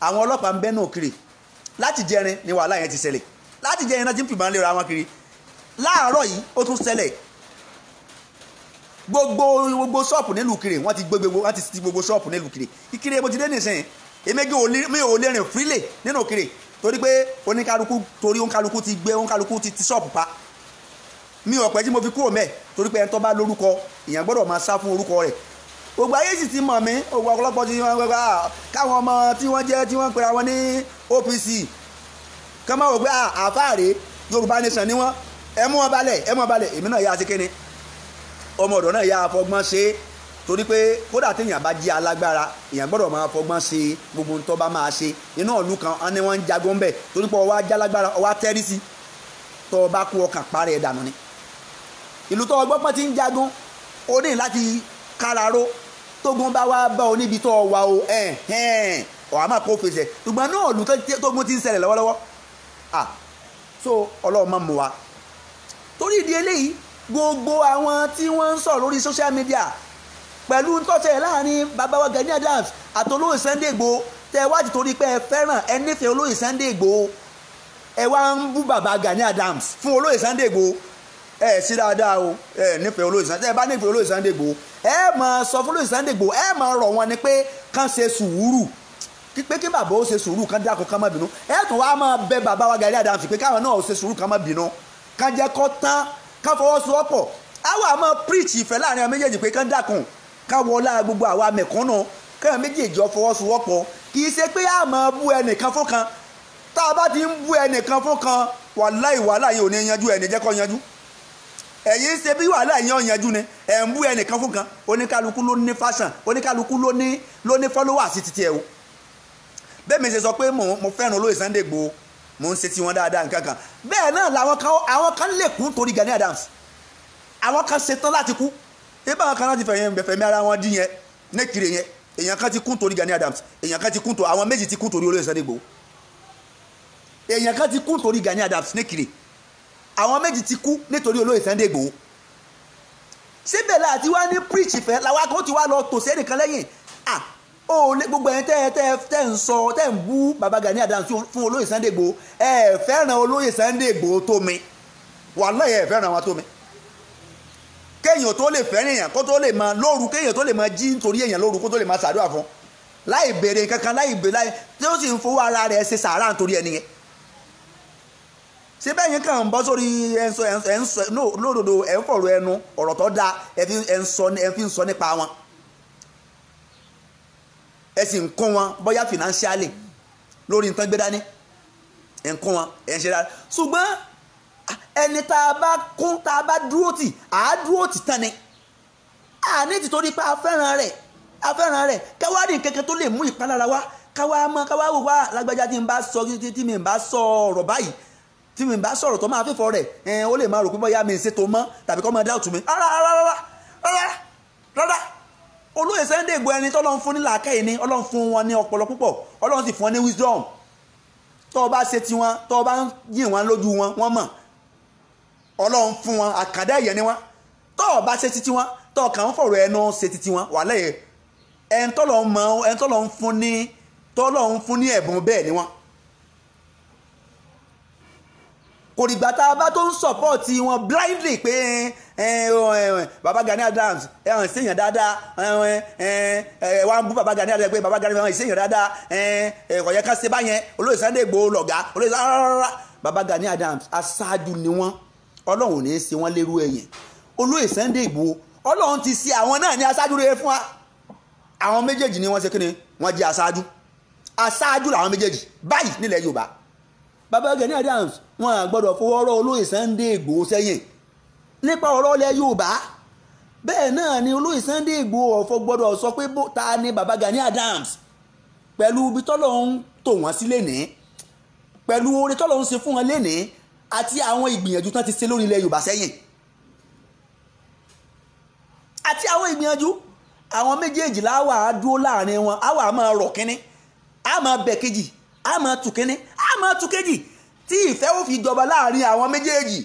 Àwọn ọlọ́pàá ń bẹ́ náà kiri. Láti jẹrin ni wàhálà yẹn ti ṣẹlẹ̀. Láti jẹrin náà ti ń fìbọn léra wọn kiri. Láàárọ̀ yìí, ó tún ṣẹlẹ̀. Gbogbo ṣọ́ọ̀pù nílùú Ìkirè, wọ́n ti gbé gbogbo, wọ́n ti ti gbogbo ṣọ́ọ̀pù nílùú Ìkirè. Ìkirè mo ti dé nìsín, èmi mi ò lè rìn freely nínú Ìkirè torí pé oníkálukú, torí oníkálukú ti gbé, oníkálukú ti ti ṣọ́ọ̀pù pa. Mi ò pẹ́ tí mo fi kúrò mẹ́, torí pé ẹni tó bá lórúkọ, èèyàn gbọ́dọ̀ máa sá fún orúkọ rẹ̀. Gbogbo ayé sì ti mọ̀ mí. Gbogbo ọ̀pọ̀lọpọ̀ tí wọ́n gbà káwọn ọmọ tí wọ́n jẹ́ tí wọ́n pera wọn ní OPC kọ́ máa wò pé àfáàrè Yorùbá Nation ni wọ́n. Ẹ mú wọn balẹ̀, ẹ mú wọn balẹ̀. Èmi náà yá sí kíni, ọmọ ọ̀dọ̀ náà yá afọgbọ́n ṣe, torí pé kódà téèyàn bá jí alágbára, èèyàn gbọ́dọ̀ máa fọgbọ́n ṣe gbogbo ohun tó bá máa ṣe. Inú ìlú kan wọn ni wọ́n ń jagun bẹ̀, torí pé ọwọ́ ajálágbára, ọwọ́ atẹ́rí sí tó o bá kú, ọkàn parẹ́ ẹ̀ dànù ni. Ìlú tó ọgbọ́n pọ́n ti ń jagun, ó ní láti káraró. Tógun bá wá bá ọ níbi tó o wà o, ọ̀ àmà kó fèsì ẹ̀. Ṣùgbọ́n náà ìlú tógun ti ń ṣẹlẹ̀ lọ́wọ́lọ́wọ́, ah, so Ọlọ́run máa mú wa. Torí ìdí eléyìí, gbogbo àwọn tí wọ́n ń sọ̀rọ̀ lórí social media pẹ̀lú tọ́tẹ̀ láàrin bàbá wa Gani Adams àti olóyè Sunday Igboho, tẹ wá ti torí pé ẹ fẹ́ràn, ẹ nífẹ̀ẹ́ olóyè Sunday Igboho, ẹ wá ń bú bàbá Gani Adams fún olóyè Sunday Igboho, ẹ sí dáadáa o. Ẹ nífẹ̀ẹ́ olóyè Sunday, ẹ bá nífẹ̀ẹ́ olóyè Sunday Igboho, Ẹ máa sọ fún olóyè Sunday Igboho, ẹ máa rọ̀ wọn ni pé kán ṣe sùúrù, pé kí bàbá ó ṣe sùúrù, kán dákun kán má bínú. Ẹ tún wá máa bẹ bàbá wa Gani Adams pé káwọn náà ó ṣe sùúrù kán má bínú, kán jẹ́ kó tán, kán fọwọ́sowọ́pọ̀. Àwa máa preach ìfẹ́ láàrin àwọn méjèèjì pé kán dákun, ká wọlá gbogbo àwa mẹ̀kúnnù, káwọn méjèèjì ó fọwọ́sowọ́pọ̀. Kì í ṣe pé a máa bú ẹnìkan fún kan. Tá a bá ti ń bú ẹnìkan fún kan, wàláì wàhálà yìí ò ní yanjú, ẹni jẹ́ kó yanjú. Ẹ̀yin ṣe bí wàhálà yẹn ò yanjú ni ẹ̀ ń bú ẹnìkan fún kan. Oníkálukú ló ní fashion, oníkálukú ló ní followers títí ẹ̀ o. Bẹ́ẹ̀ mi ṣe sọ pé mo fẹ́ràn olóyè Sunday Igboho, mo ń ṣe tiwọn dáadáa nǹkan kan. Bẹ́ẹ̀ náà làwọn kan, àwọn kan lè kú torí Gani Adams, àwọn kan ṣetán láti kú. Ebí àwọn kan láti fẹ̀mí ara wọn dín yẹn nẹ́kiri yẹn. Èèyàn kan ti kú torí Gani Adams, èèyàn kan ti kú torí, àwọn méjì ti kú torí olóyè Sunday Igboho. Èèyàn kan ti kú torí Gani Adams nẹ́kiri, àwọn méjì ti kú nítorí olóyè Sunday Igboho. Síbẹ̀ láti wá ní preach ìfẹ́ làwọn kan ti wá lọ tòsí ẹnìkan lẹ́yìn. Ó lé gbogbo ẹ̀yin tẹ́ ń sọ, tẹ́ ń bú bàbá Gani Adams fún olóyè Sunday Igboho, ẹ fẹ́ràn olóyè Sunday Igboho tó mi, wàláhì ẹ fẹ́ràn wọn tó mi. Kéèyàn tó lè fẹ́ràn èèyàn, kó tó lè máa lóru, kéèyàn tó lè máa jí nítorí èèyàn lóru, kó tó lè máa ṣàdúrà fún láì béèrè kankan, láì béèrè, láì tí ó sì ń fowó ara rẹ̀ ṣe sàárà nítorí ẹni yẹn. Ṣé bẹ́ẹ̀ yẹn kàn ń bọ́ sórí ẹ̀ ń sọ lódodo, ẹ̀ ń fọ̀rọ̀ ẹnu ọ̀rọ̀ tó dáa, ẹ̀ fi ń sọ nípa wọn, ẹ sì ń kún wọn bóyá financially lórí nǹkan gbé dání, ẹ̀ ń kún wọn, ẹ̀ ń ṣe dáadáa. Ṣùgbọ́n ẹni tá a bá kún, tá a bá dúró tì, à á dúró tì tán ni. À ní tìtorí pé a fẹ́ràn rẹ̀, a fẹ́ràn rẹ̀, káwá ní kankan tó lè mú ìpalára wá, káwá mọ́, káwá wò wá lágbájá tí n bá sọ, tí mi bá sọ ọ̀rọ̀ báyìí, tí mi bá sọ̀rọ̀ tó máa fífọ́ rẹ̀, ẹ̀ ó lè máa rò pé bóyá mi ń ṣètò mọ́ tàbí kọ́ máa dá òtún mi. Rárá rárá rárá rárá, olóyè Sunday Igboho ẹni tọ́lọ́run fún ní làákàyè ni, Ọlọ́run fún wọn ní ọpọlọ púpọ̀, Ọlọ́run sì fún wọn ní wisdom. Tó o bá ṣe tiwọn, tó o bá ń yìn wọn lójú wọn, wọ́n mọ̀. Ọlọ́run fún wọn, àkàndá ẹ̀yẹ ni wọn. Tó o bá ṣe titi wọn, tó o kàn ń fọ̀rọ̀ ẹnu ṣe titi wọn, wàhálà yẹ ẹni tọ́lọ́run mọ̀, ẹni tọ́lọ́run fún ní, tọ́lọ́run fún ní ẹ̀bùn bẹ́ẹ̀ ni wọn. Kò dìgbà tá a bá tó ń sọ̀pọ̀tì wọn blindly pé baba Gani Adams ẹ hàn séèyàn dáadáa, ẹ wá ń bú baba Gani Adams pé baba Gani Adams séèyàn dáadáa, ẹ kò yẹ ká ṣe báyẹn, olóyè Sunday Igboho lọ̀gá, olóyè rárá. Baba Gani Adams aṣáájú ni wọ́n, Ọlọ́run ò ní í ṣe wọ́n lérú ẹ̀yìn. Olóyè Sunday Igboho Ọlọ́run ti ṣe àwọn náà ní aṣáájú rere fún wa. Àwọn méjèèjì ni wọ́n ṣe kíni, wọ́n jẹ́ aṣáájú, aṣáájú làwọn méjèèjì báyìí nílẹ̀ Yorùbá. Baba Gani Adams wọn à gbọ́dọ̀ fọwọ́ rọ́ olóyè Sunday Igboho sẹ́yìn nípa ọ̀rọ̀ ilẹ̀ Yorùbá. Bẹ́ẹ̀ náà ni olóyè Sunday Igboho ọ̀fọ̀ gbọ́dọ̀ sọ pé ta ni baba Gani Adams pẹ̀lú ibi tọ́lọ́run tò wọ́n sí lénìí, pẹ̀lú oore tọ́lọ́run ṣe fún wọn lénìí àti àwọn ìgbìyànjú tán ti ṣe lórí ilẹ̀ Yorùbá sẹ́yìn, àti àwọn ìgbìyànjú àwọn méjèèjì láwà á dúró láàrin wọn, á wà máa rọ̀ kínní, á máa bẹ̀ kejì, á máa tù kínní, á máa tù kejì, tí ìfẹ́ ò fi jọba láàrin àwọn méjèèjì.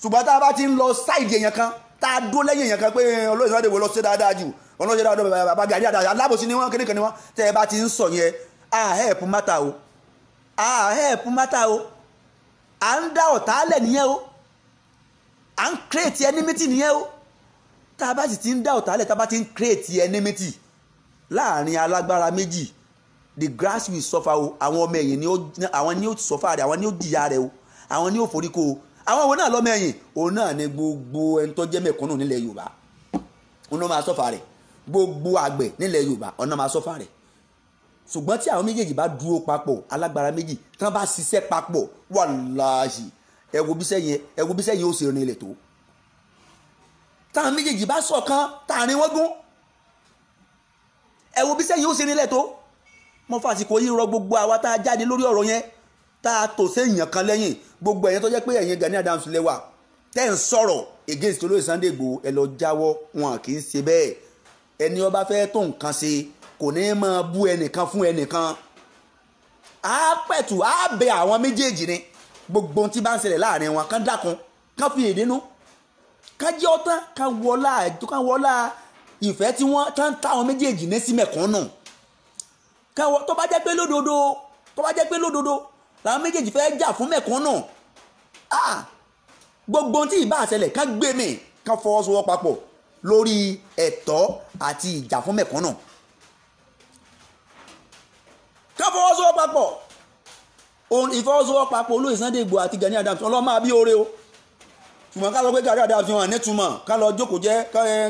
Ṣùgbọ́n tá a bá ti ń lọ sáìdì èèyàn kan, tá a dúró lẹ́yìn èèyàn kan pé olóyè Sunday Igboho lọ ṣe dáadáa jù, olóyè dáadáa bàbá Gani Adams alábòsí ni wọ́n, kéde kan ni wọ́n, tẹ́ ẹ bá ti ń sọ yẹn, a help matter o, a help matter o, à ń dá ọ̀tá lẹ̀ nìyẹn o, à ń create enmity nìyẹn o. Tá a bá sì ti ń dá ọ̀tá lẹ̀, tá a bá ti ń create enmity láàrin alágbára méjì, the grass will suffer o. Àwọn ọmọ ẹ̀yìn ni ó, àwọn ni ó suffer rẹ̀, àwọn ni ó jìyà rẹ̀ o, àwọn ni ó foríkó o. Àwọn òun náà lọ́mọ ẹ̀yìn, òun náà ni gbogbo ẹni tó jẹ́ mẹ̀kúnnù nílẹ̀ Yorùbá, òun náà máa suffer rẹ̀. Gbogbo àgbẹ̀ nílẹ̀ Yorùbá, òun náà máa suffer rẹ̀. Ṣùgbọ́n tí àwọn méjèèjì bá dúró papọ̀, alágbára méjì tán bá ṣiṣẹ́ papọ̀, wàláhì ẹ wo bí sẹ́yìn, ẹ wo bí sẹ́yìn ó ṣe rin ilẹ̀ tó. Táwọn méjèèjì bá ṣọ̀kan, táàrin wọ́n gún, ẹ wo bí sẹ́yìn ó ṣe rin ilẹ̀ tó. Mo fàsìkò yìí rọ gbogbo àwa tá a jáde lórí ọ̀rọ̀ yẹn, tá a tò séèyàn kan lẹ́yìn, gbogbo ẹ̀yin tó jẹ́ pé ẹ̀yin Gani Adams lẹ́wà tẹ́ ń sọ̀rọ̀ against olóyè Sunday Igboho, ẹ lọ jáwọ́, wọn kì í ṣe bẹ́ẹ̀. Ẹni ó bá fẹ́ tó nǹkan ṣe kò ní máa bú ẹnìkan fún ẹnìkan. Á pẹ̀tù, á bẹ àwọn méjèèjì ni. Gbogbo ohun tí bá ń ṣẹlẹ̀ láàrin wọn, kán dákun, kán fi èdè nú, kán jẹ́ ọtán, kán wọlá ìfẹ́ tí wọ́n tán táwọn méjèèjì ní sí mẹ̀kúnnù. Tó bá jẹ́ pé lódodo, tó bá jẹ́ pé lódodo làwọn méjèèjì fẹ́ jà fún mẹ̀kúnnù, gbogbo ohun tí ìbá ṣẹlẹ̀ kán gbé mi, kán fọwọ́sowọ́ papọ̀. lórí ẹ̀tọ́ àti ìjà fún mẹ̀kúnnù. Ká fọwọ́sowọ́papọ̀, ìfọwọ́sowọ́papọ̀ olóyè Sunday Igboho àti Gani Adams ọlọ́mọ àbí oore o. Ṣùgbọ́n ká sọ pé Gani Adams wọn nítumọ̀, ká lọ jókòó jẹ́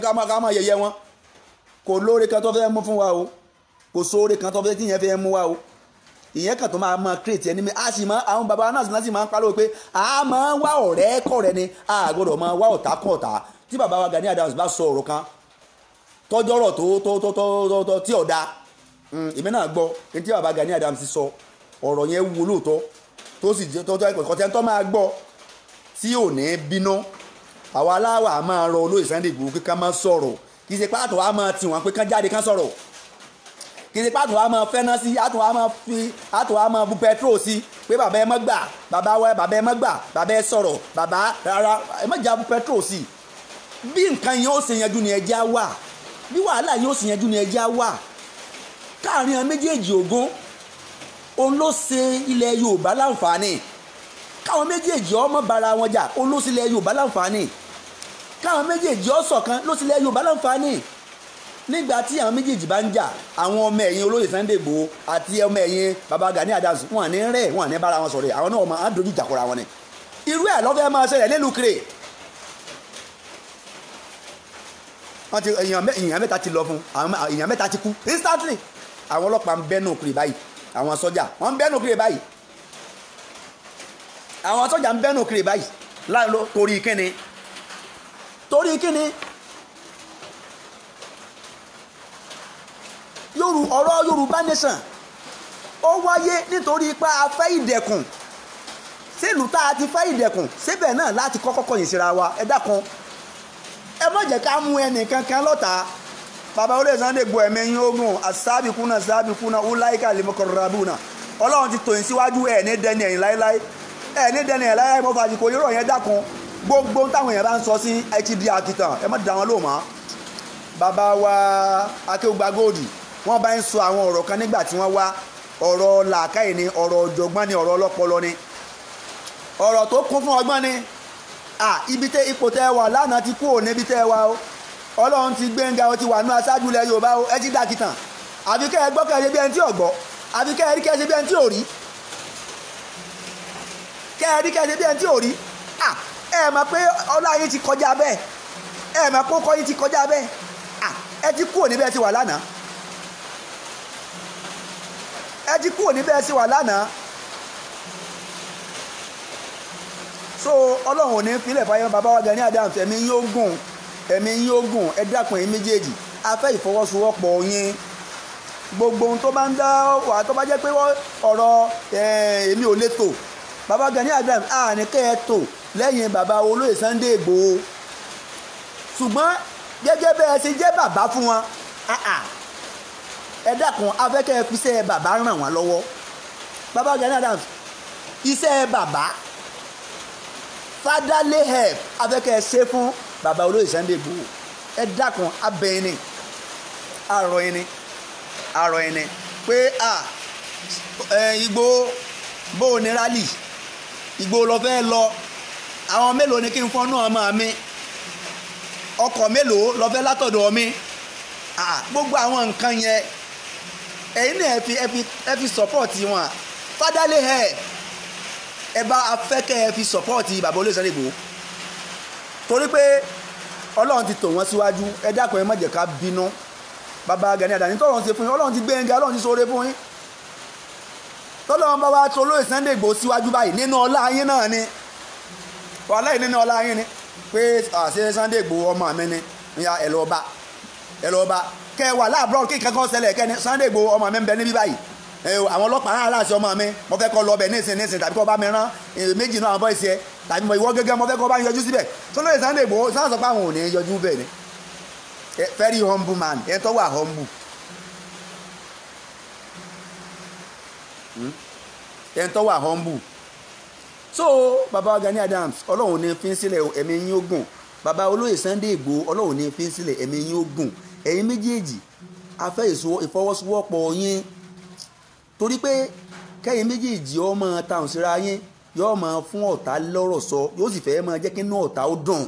ká máa yẹ̀yẹ́ wọn. Kò lóore kan tó fẹ́ mú fún wa o, kò sóore kan tó fẹ́ tí ìyẹn fẹ́ mú wa o. Ìyẹn kan tó máa create ẹni mi. A sì máa àwọn baba náà sì máa ń pariwo pé a máa ń wá ọ̀rẹ́ kọ̀rẹ́ ni, a gbọ́dọ̀ máa wá ọ̀tá kọ̀ọ̀tá. Tí baba wa Gani Adams bá sọ ọ̀rọ̀ kan tọ́jọ́rọ̀ tó tí ọ̀dà, èmi náà gbọ́ ní tí baba Gani Adams sọ ọ̀rọ̀ yẹn wúwo lóòótọ́, tó sì tọ́jọ́ ìkọ̀tẹ́ tó máa gbọ́ tí ò ní bínú. Àwa aláwà máa rọ olóyè Sunday Igboho pé ká má sọ̀rọ̀, kì í ṣe pàtó wa máa tì wọ́n pé kán jáde kán sọ̀rọ̀, kì í ṣe pàtó wa máa fẹ́ná sí, àtò wa máa fi àtò wa máa bu petrol sí pé bàbá ẹ má gbà, bàbá wa bàbá ẹ má gbà, bàbá ẹ sọ̀rọ̀, bàbá rárá ẹ má jà bu petrol sí. Bí nǹkan yẹn ó ṣe yanjú ni ẹjẹ́ á wà, bí wàhálà yẹn ó ṣe yanjú ni ẹjẹ́ á wà. Káàrin àwọn méjèèjì ògún òun ló ṣe ilẹ̀ Yorùbá láǹfààní. Káwọn méjèèjì ọmọ bara wọn jà, òun ló ṣe ilẹ̀ Yorùbá láǹfààní. Káwọn méjèèjì ó ṣọ̀kan ló ṣe ilẹ̀ Yorùbá láǹfààní. Nígbà tí àwọn méjèèjì bá ń jà, àwọn ọmọ ẹ̀yìn olóyè Sunday Igboho àti ọmọ ẹ̀yìn baba Gani Adams wọn ní rẹ̀, wọn ní bára wọn sọ̀rọ̀, àwọn náà máa dojú ìjà kọra wọn ni. Irú ẹ̀ ló fẹ́ máa ṣẹlẹ̀ nílùú Ìkirè. Wọ́n ti èèyàn mẹ́ta ti lọ fún, èèyàn mẹ́ta ti kú instantly. Àwọn ọlọ́pàá ń bẹ́nu Ìkirè báyìí, àwọn sọ́jà wọ́n ń bẹ́nu Ìkirè báyìí, àwọn sọ́jà ń bẹ́nu Ìkirè báyìí láàlọ́. Torí kíni? Torí kíni? Ọ̀rọ̀ Yorùbá nation ó wáyé nítorí pé a fẹ́ ìdẹ̀kùn. Sílùú tá a ti fẹ́ ìdẹ̀kùn síbẹ̀ náà láti kọ́kọ́ kọ̀yìn síra wa. Ẹ dákun, ẹ má jẹ́ ká mú ẹnì kankan lọ́tà. Bàbá olóyè Sunday Igboho ẹ̀mí yín ogun asábìkúnà sábìkúnà ọláìka lèmọkọrọ̀bùnà. Ọlọ́run ti tòyìn síwájú, ẹ̀ ní dẹni ẹ̀yìn láéláé, ẹ̀ ní dẹni ẹ̀yìn láéláé. Mo fàájì kò yọrọ yẹn, dákun. Gbogbo táwọn èèyàn bá ń sọ sí ẹ ti di àkìtàn, ẹ má dá wọn lóhùn mọ́. Bàbá wa Akéwùgbà Góòdì wọ́n bá ń sọ àwọn ọ̀rọ̀ kan nígbà tí wọ́n wá, ọ̀rọ̀ làákàyè ni, ọ̀rọ̀ ọ̀jọ̀gbọ́n ni, ọ̀rọ̀ ọlọ́pọlọ ni, ọ̀rọ̀ tó kún fún ọgbọ́n ni. Ibi tẹ ipò tẹ wà lánàá ti kú òní ibi tẹ wà o. Ọlọ́run ti gbẹ̀ngà, ó ti wà nú aṣáájú ilẹ̀ Yorùbá o. Ẹ ti dàkìtàn. Àbí kẹ́ ẹ gbọ́ kẹ́ ẹ ṣe bí ẹni tí ò gbọ́, àbí kẹ́ ẹ rí kẹ́ ẹ ṣe bí ẹni tí ò rí, kẹ́ ẹ rí kẹ́ ẹ ṣe bí ẹni tí ò rí. Ẹ mọ̀ pé ọlá yín ti kọjá bẹ́ẹ̀, ẹ mọ̀ pé ọkọ yín ti kọjá bẹ́ẹ̀. Ẹ ti kú òní bẹ́ẹ̀ ti wà lánàá, ẹ ti kú òní bẹ́ẹ̀ ti wà lánàá. So Ọlọ́run ò ní filẹ̀ fáyọ́. Bàbá wa Gani Adams, ẹ̀mí yín ó gùn, ẹ̀mí yín ó gùn. Ẹ dákun ẹ̀yin méjèèjì, a fẹ́ ìfọwọ́sowọ́pọ̀ yín. Gbogbo ohun tó bá ń dá wà, tó bá jẹ́ pé ọ̀rọ̀ èmi ò lè tò, bàbá Gani Adams a ní kẹ́ ẹ tò lẹ́yìn bàbá olóyè Sunday Igboho. Ṣùgbọ́n gẹ́gẹ́ bẹ́ẹ̀ ṣe jẹ́ bàbá fún wọn, ẹ dákun, a fẹ́ kẹ́ ẹ fi iṣẹ́ bàbá ràn wọ́n lọ́wọ́. Bàbá Gani Adams, iṣẹ́ bàbá fatherly help a fẹ́ kẹ́ ẹ ṣe fún bàbá olóyè Sunday Igboho. Ẹ dákun, abẹ ẹni, arọ ẹni, arọ ẹni pé Igboho bó o ní rálì, Igboho lọ fẹ́ lọ, àwọn mélòó ni kí n fọ́nú ọmọ mi, ọkọ̀ mélòó lọ fẹ́ látọ̀dọ̀ mi, gbogbo àwọn nǹkan yẹn ẹ̀yin náà ẹ fi support wọn. Fatherly help ẹ bá afẹ́kẹ́ ẹ fi support bàbá olóyè Sunday Igboho, torí pé Ọlọ́run ti tò wọ́n síwájú. Ẹ dákun, ẹ má jẹ́ ká bínú. Bàbá Gani Adams tọ́lọ́run ti fún yín, Ọlọ́run ti gbé yín ga, Ọlọ́run ti ṣoore fún yín. Tọ́lọ́run bá wa tó olóyè Sunday Igboho síwájú báyìí, nínú ọlá yín náà ni, wàhálà yìí nínú ọlá yín ni pé àṣẹ Sunday Igboho ọmọ mi ni, ẹ lọ bá, ẹ lọ bá kẹ wà láàbúrò kí kankan ṣẹlẹ̀ kẹ́ni Sunday Igboho ọmọ mi ń bẹ níbí báyìí, àwọn ọlọ́pàá rán aláṣẹ ọmọ mi, mo fẹ́ kọ́ lọ bẹ̀ nísìn nísìn, tàbí kọ́ bá mi rán méjì náà àwọn bọ́ìsì ẹ, tàbí mo ìwọ gẹ́gẹ́ mo fẹ́ kọ́ bá yọjú síbẹ̀. Tọ́lọ́yè Sunday Igboho sáà sọ pé àwọn ò ní yọjú bẹ́ẹ̀ ni. Very humble man, ẹ tó wà humble, ẹ tó wà humble. So bàbá Gani Adams, Ọlọ́run ní fi ń sílẹ̀, ẹ̀mí yín ó gùn. Bàbá olóyè Sunday Igboho, Ọlọ́run ní fi ń sílẹ̀, ẹ̀mí yín ó gùn. Ẹ̀yin méjèèjì, a fẹ́ ìfọwọ́sowọ́pọ̀ yín, torí pé kẹ́yìn méjèèjì ọmọ táwọn síra yín yóò máa fún ọ̀tá lọ́rọ̀ sọ, yóò sì fẹ́ máa jẹ́ kí inú ọ̀tá ó dùn.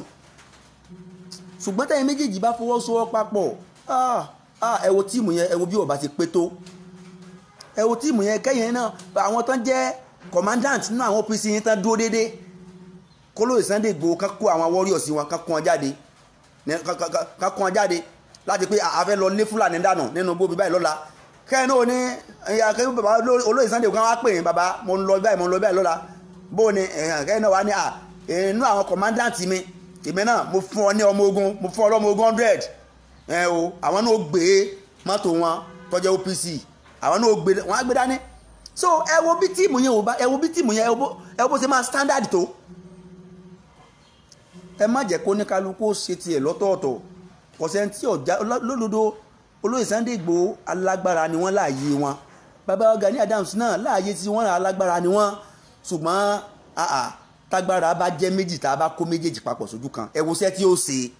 Ṣùgbọ́n tẹ̀yin méjèèjì bá fọwọ́sowọ́ papọ̀, ẹ wo team yẹn, ẹ wo bí ó bá ti pé tó. Ẹ wo team yẹn, kẹ́yìn náà àwọn tán jẹ́ commandant nínú àwọn OPC yẹn tán dúró déédéé, kólóyè Sunday Igboho ká kó àwọn warriors wọn, ká kó wọn jáde, ká kó wọn jáde láti pé a fẹ́ lọ lé Fúlàní dànù nínú gbóbi báyìí lọ́la. Kẹ́hìn náà ní kẹ́hìn bàbá olóyè Sunday kan wá pè yín, bàbá mo ń lọ báyìí, mo ń lọ báyìí lọ́la, bó ni? Kẹ́hìn náà wá ní inú àwọn commandant mi, èmi náà mo fún ọ ní ọmọ ogun, mo fún ọ lọ́mọ ogun 100 ẹ o. Àwọn náà gbé mọ́tò wọn tó jẹ́ OPC, àwọn náà gbé wọn á gbé dání. So ẹ wo bí team yẹn ò bá, ẹ wo bí team yẹn, ẹ wo bó ṣe máa standard tó. Ẹ má jẹ́ kó ní kálukú ṣe tiẹ̀ lọ́tọ̀ọ̀tọ̀. Kọ̀sẹ́ntì ọ̀já lódodo. Olóyè Sunday Igboho, alágbára ni wọ́n láàyè wọn. Bàbá Gani Adams náà, láàyè tí wọ́n, alágbára ni wọ́n. Ṣùgbọ́n tágbára bá jẹ́ méjì, tá a bá kó méjèèjì papọ̀ sójú kan, ẹ wo iṣẹ́ tí ó ṣe.